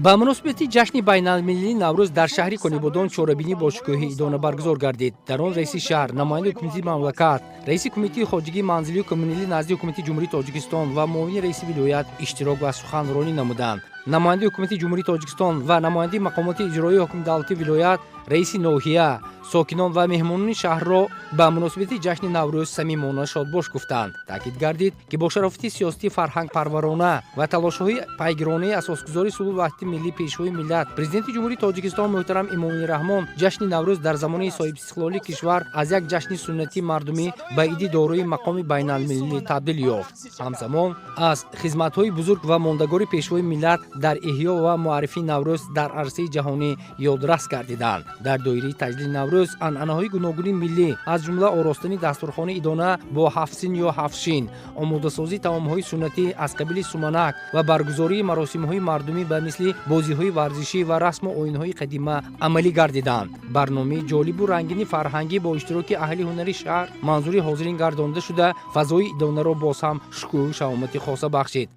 Ба муносибати ҷашни байналмилалии Наврӯз дар шаҳри Конибодом чорабинӣ бо шукӯҳи идона баргузор гардид. Дар он раиси шаҳр, намояндаи ҳукумати мамлакат, раиси Кумитаи хоҷагии манзилию коммуналӣ назди Ҳукумати Ҷумҳурии Тоҷикистон ва муовини раиси вилоят иштирок ва суханронӣ намуданд. Намояндаи Ҳукумати Ҷумҳурии Тоҷикистон ва намояндаи мақомоти иҷроии ҳокими давлати вилоят, раиси ноҳия, сокинон ва меҳмонони шаҳрро ба муносибати ҷашни Наврӯз самимона шодбош гуфтанд. Таъкид гардид, ки бо шарофати сиёсати фарҳангпарварона ва талошҳои пайгиронаи асосгузори сулҳу ваҳдати миллӣ, Пешвои миллат, Президенти Ҷумҳурии Тоҷикистон муҳтарам Эмомалӣ Раҳмон, ҷашни Наврӯз дар замони соҳибистиқлолии кишвар аз як ҷашни суннатии мардумӣ ба иди дорои мақоми байналмилалӣ табдил ёфт. Ҳамзамон аз хизматҳои бузург ва мондагори Пешвои миллат дар эҳё ва муаррифии Наврӯз дар арсаи ҷаҳонӣ ёдрас гардиданд. Дар доираи таҷлили Наврӯз анъанаҳои гуногуни миллӣ, аз ҷумла оростани дастурхони идона бо ҳафтсин ё ҳафтшин, омодасозии таомҳои суннатӣ аз қабили суманак ва баргузории маросимҳои мардумӣ ба мисли бозиҳои варзишӣ ва расму оинҳои қадима амалӣ гардиданд. Барномаи ҷолибу рангини фарҳангӣ бо иштироки аҳли ҳунари шаҳр манзури ҳозирин гардонида шуда, фазои идонаро боз ҳам шукӯҳу шаҳомати хоса бахшид.